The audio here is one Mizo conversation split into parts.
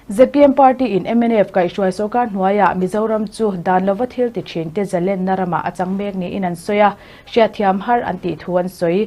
ZPM party in mnf kaihhruai sorkar hnuaiah Mizoram chu dan lova thil ti thin te zalenna ramah a chang mek niin an sawi a, hriatthiam har an tih thu an sawi.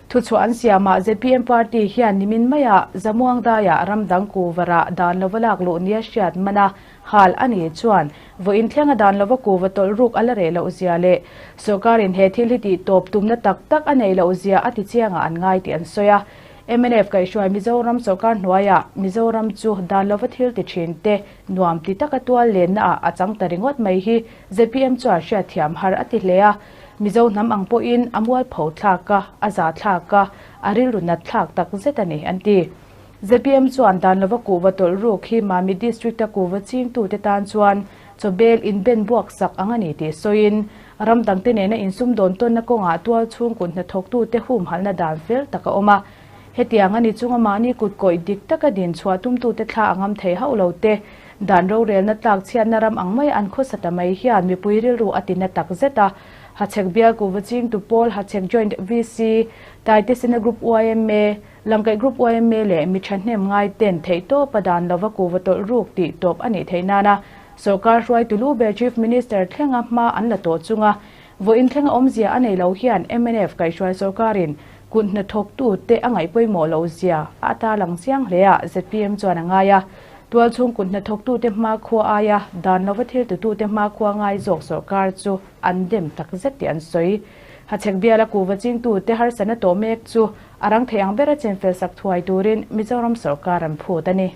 Thuchhuah an siamah ZPM party hian nimin maiah Zamuang daiah ram dang kuvarah dan lova lak luh nia hriat man a hal a nih chuan vawiin thlenga dan lova kuva tawlh ruk a la reh loh zia leh sorkarin he thil hi tih tawp tumna tak tak a neih loh zia a ti chiangah an ngai tih an sawi a. Mnf kaihhruai Mizoram sorkar hnuaiah Mizoram chu dan lova thil ti thin te nuam ti taka tual lenna ah a chang ta ringawt mai hi zpm chuan hriatthiam har a ti hle a. Mizo hnam ang pawhin a mualpho thlak a, a za thlak a, a rilru nat thlak tak zet a ni, an ti. Zpm chuan dan lova kuhva tawlh ruk hi Mami District-a kuhva chingtute tan chuan chawbel inben buak sak ang a ni tih sawiin, ram dangte nena insumdawn tawnna kawngah tual chhungkut hnathawktute humhalhna dan fel tak a awm a. Hetiang a ni chunga mahni kut kawih dik taka din chhuah tumtute thla a ngam thei hauh lo te, dan rorelna tlak chhiatna ram ang mai an khawsa ta mai hian mipui rilru a tina tak zet a. Hachhek bial kuhva chingtu pawl Hachhek Joint VC, Taitesena Group yma, Langkaih Group yma leh mi thahnem ngai ten theihtawpa dan lova kuhva tawlh ruk tih tawp a nih theih nana sorkar hruaitu lu ber Chief Minister thlenga hma an la tawh chunga vawiin thlenga awmzia a nei lo hian mnf kaihhruai sorkarin kut hnathawktute a ngaih pawimawh loh zia a tarlang chiang hle a, zpm chuan a ngai a. Tualchhung kut hnathawktute hmakhua aia dan lova thil tutute hmakhua ngai zawk sorkar chu an dem tak zet tih an sawi. Hachhek biala kuhva chingtute harsatna tawh mek chu a rang thei ang bera chenfel sak thuai turin Mizoram sorkar an phut a ni.